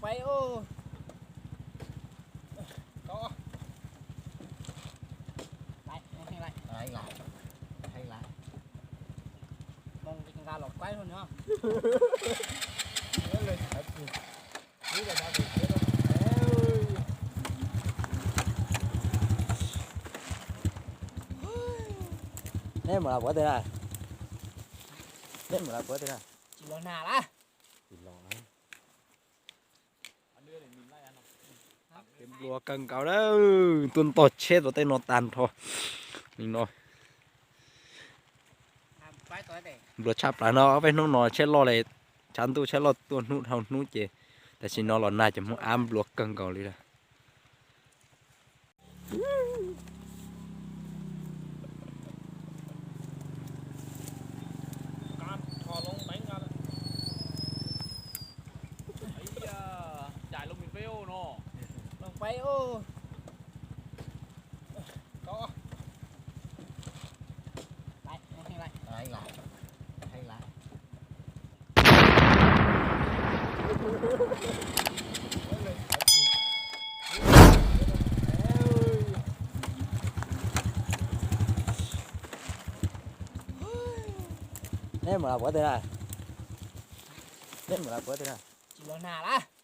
Neb mus lawm puas twg na? Neb mus lawm puas twg na? Tsis los nag lawm. Tsis los. Nplua kawg nkaus na, tuaj ntog tsheb rau tej no tag nrho li no. Nplua tshaj plaws no, ob peb hnub no tsheb loj li, tshav ntuj tsheb loj tuaj hnub dhau hnub ces tam sim no los nag ces Hmoob ab nplua kawg nkaus li lawm. Neb mus lawm puas twg na? Neb mus lawm puas twg na? Tsis los nag lawm.